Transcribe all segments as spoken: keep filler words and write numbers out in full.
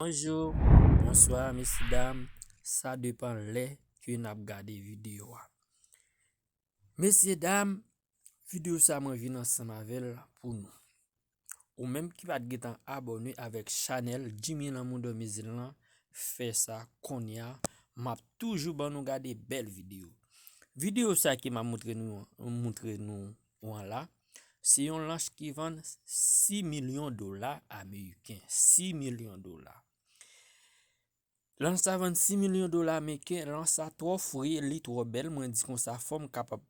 Bonjou, bonswa, mesyedam. Sa depann lè ke n ap gade videyo a. Mesyedam, videyo sa mwen vin ansanm avè l pou nou. Ou menm ki pa t gentan abòne avèk chanèl Jimmy Lanmou Dòmizil lan, fè sa kounye a. M ap toujou ban nou gade bèl videyo. Videyo sa ke m ap montre nou, montre nou an la, se yon lanch ki vann sis milyon dola ameriken. Sis milyon dola. Lanch sa vann sis milyon dola ameriken. Lanch sa twò fre, li twò bèl. Mwen di konsa, fò m kapab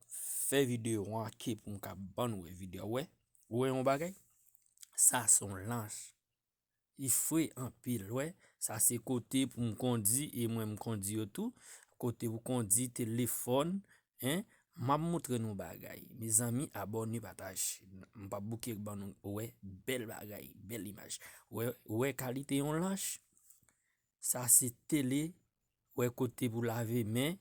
fè videyo an ke pou m ka ban nou wè videyo a. Wè, wè yon bagay? Sa se yon lanch. Li fre anpil, wè. Sa se kote pou m kondi, e mwen m kondi yo tou. Kote pou kondi, telefòn, en. M ap montre nou bagay. Mezanmi, abòne, pataje. M p ap bouke ban nou, wè, bèl bagay, bèl imaj. Wè, wè kalite yon lanch. Sa se tele, wè, kote pou lave men,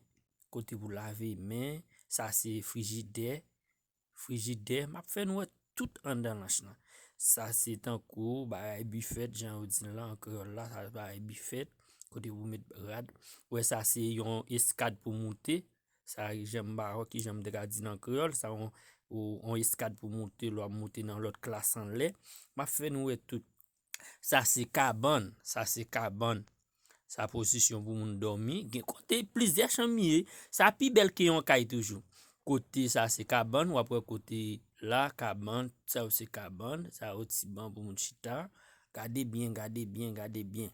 kote pou lave men. Sa se frijidè, frijidè. M ap fè nou wè tout anndan lanch lan. Sa se tankou bagay bifèt, jan yo di l la an kreyòl la, sa bagay bifèt, kote pou met rad. Wè, sa se yon eskad pou moute. Sa, jan m pa wè kijan m te ka di l an kreyòl, sa yon, yon, yon eskad pou moute, lè w ap moute nan lòt klas anlè. M ap fè nou wè tout. Sa se kabann, sa se kabann. Sa pozisyon pou moun dòmi. Gen kote plizyè chanm ye. Sa pi bèl ke yon kay toujou. Kote sa se kabann, w ap wè kote la, kabann, sa yo se kabann, sa yo ti ban pou moun chita. Gade byen, gade byen, gade byen.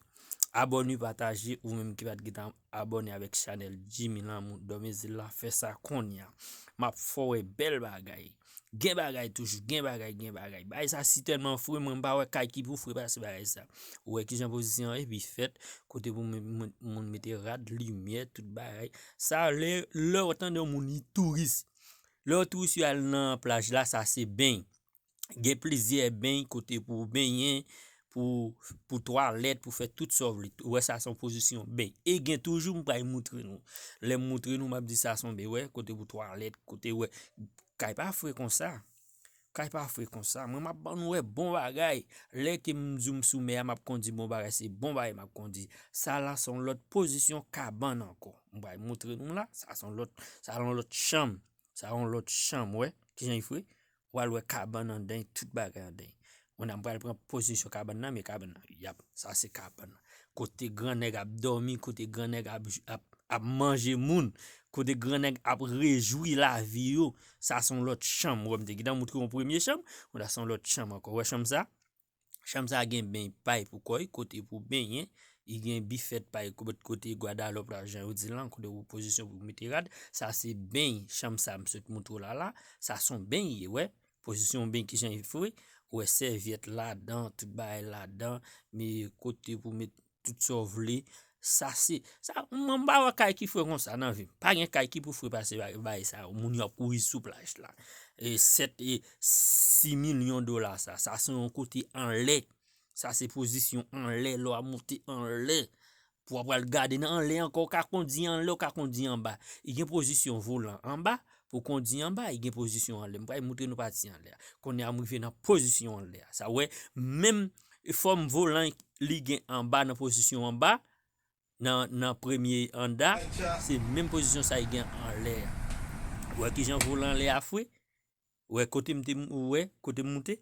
Abòne, pataje, ou menm ki pa t gentan abòne avèk chanèl Jimmy Lanmou Dòmizil la, fè sa kounye a. M ap fè w wè bèl bagay. Gen bagay toujou, gen bagay, gen bagay. Bagay sa si tèlman fre, mwen m pa wè kay ki pou fre pase bagay sa. Ou wè kijan pozisyon an ye, bifèt, kote pou moun, moun, moun mete rad, limyè, tout bagay. Sa, lè, lè w tande yon moun li touris. Lè w touris yo al nan plaj la, sa se beny. Gen plizyè beny kote pou benyen, pou, pou twalèt, pou fè tout sa w vle. Ou wè sa se yon pozisyon beny. E gen toujou, m pral montre nou. Lè m montre nou, m ap di sa se yon beny, wè, kote pou twalèt, kote, wè. Kay pa fre konsa. Kay pa fre konsa. Mwen, m ap ban nou wè bon bagay. Lè ke m di w m sou mè a, m ap kondi bon bagay, se bon bagay m ap kondi. Sa la se yon lòt pozisyon kabann ankò. M pral montre nou la, sa se yon lòt, sa yon lòt chanm. Sa yon lòt chanm, wè. Kijan li fre? W al wè kabann andan, tout bagay andan. Mwen, m pral pran pozisyon kabann nan, men kabann nan, yap, sa se kabann nan. Kote gran nèg ap dòmi, kote gran nèg ap, ap, ap manje moun, kote gran nèg ap rejwi lavi yo, sa se yon lòt chanm. Wè, m te gentan montre yon premye chanm, mwen, la se yon lòt chanm ankò. Wè chanm sa? Chanm sa gen beny pay pou kò l, kote pou benyen, li gen bifèt pay, kote, kote gwadalòp la, jan yo di l lan, kote pou pozisyon pou mete rad. Sa se beny, chanm sa m sot montre w la la, sa se yon beny, wè. Pozisyon beny kijan li fre, wè sèvyèt ladan, tout bagay ladan, men kote pou met tout sa w vle. Sa se, sa, mwen m pa wè kay ki fre konsa nan vi m. Pa gen kay ki pou fre pase bagay, bagay sa yo. Moun yo ap kouri sou plaj la. E sèt, e sis milyon dola sa. Sa se yon kote anlè. Sa se pozisyon anlè, lè w ap monte anlè. Pou w ap pral gade nan anlè ankò, w ka kondi anlè, w ka kondi anba. Li gen pozisyon volan anba, pou kondi anba, li gen pozisyon anlè. M pral montre nou pati anlè a. Kounye a, m rive nan pozisyon anlè a. Sa wè, menm fòm volan li gen anba nan pozisyon anba, nan, nan premye anda, se menm pozisyon sa li gen anlè a. Ou wè kijan volan anlè a fre? Ou wè kote m te, ou wè kote m moute?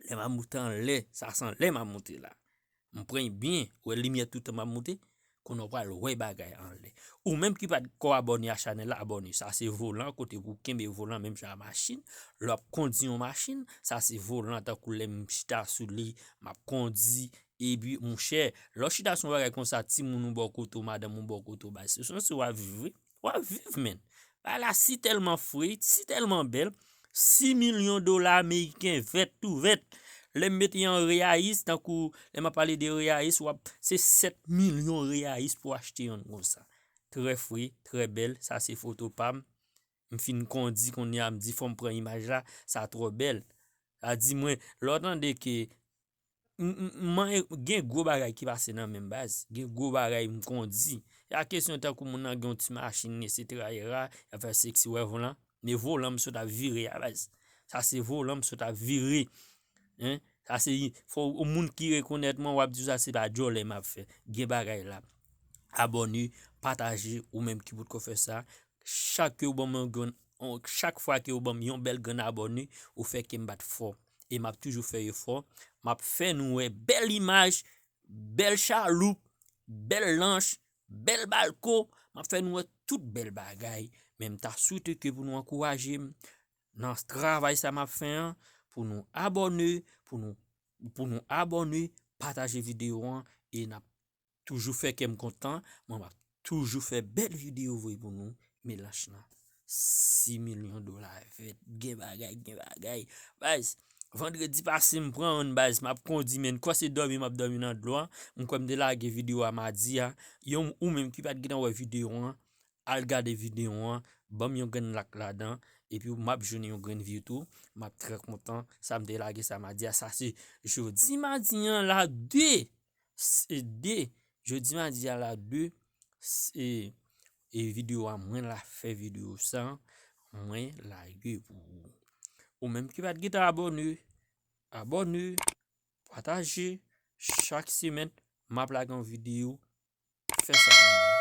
Lè m ap moute anlè, sa se anlè m ap moute la. M pran byen, ou wè limyè toutan m ap moute. Kounye a w pral wè bagay anlè. Ou menm ki pa t ko abòne a chanèl la, abòne. Sa se volan, kote pou kenbe volan, menm jan a machin. Lè w ap kondi yon machin, sa se volan, tankou lè m chita sou li, m ap kondi, epi, monchè, lè w chita sou yon bagay konsa, timoun ou bò kote w, madanm ou bò kote w, bay, se, se, se w ap viv, wi. W ap viv, menn. Bagay la si tèlman fre, si tèlman bèl, sis milyon dola ameriken vèt tou vèt. Lè m mete an reyayis, tankou lè m ap pale de reyayis, w ap, se sèt milyon reyayis pou achte yonn konsa. Trè fre, trè bèl, sa se foto pa m. M fin kondi kounye a, m di fò m pran imaj la, sa twò bèl. Sa di mwen, lè w tande ke M, m, m, gen gwo bagay ki pase nan men m, baz. Gen gwo bagay m kondi. E pa kesyon tankou moun nan gen yon ti machin, etsetera, y ap fè seksi, wè volan. Men volan m sot ap vire a, baz. Sa se volan m sot ap vire. Hein? Sa se, fò yon moun ki rekonèt mwen, w ap di sa se pa djòlè m ap fè. Gen bagay la. Abòne, pataje, ou menm ki potko fè sa. Chak ke w ban m yon grenn, on, chak fwa ke w ban m yon bèl grenn abòne, ou fè kè m bat fò. E m ap toujou fè efò. M ap fè nou wè bèl imaj, bèl chaloup, bèl lanch, bèl balko. M ap fè nou wè tout bèl bagay. Men m ta swete ke pou nou ankouraje m nan travay sa m ap fè an, pou nou abòne, pou nou, pou nou abòne, pataje videyo an, e n ap toujou fè kè m kontan, mwen m ap toujou fè bèl videyo voye pou nou, men lanch lan. Sis milyon dola vèt, gen bagay, gen bagay. Baz, vandredi pase m pran youn baz, m ap kondi, men kwè se dòmi m ap dòmi nan dlo a. M kwè m te lage videyo a madi a. Yon ou menm ki pa t gentan wè videyo an, al gade videyo an, ban m yon grenn like ladan, epi m ap jwenn yon grenn view tou. M ap trè kontan. Sa m te lage sa madi a, sa se jodi madi an la de, se de, jodi madi a la de, se, e videyo a mwen la fè videyo sa, mwen lage pou ou. Ou menm ki pa t gentan abòne, abòne, pataje, chak semèn, m ap lage yon videyo, fè sa pou mwen.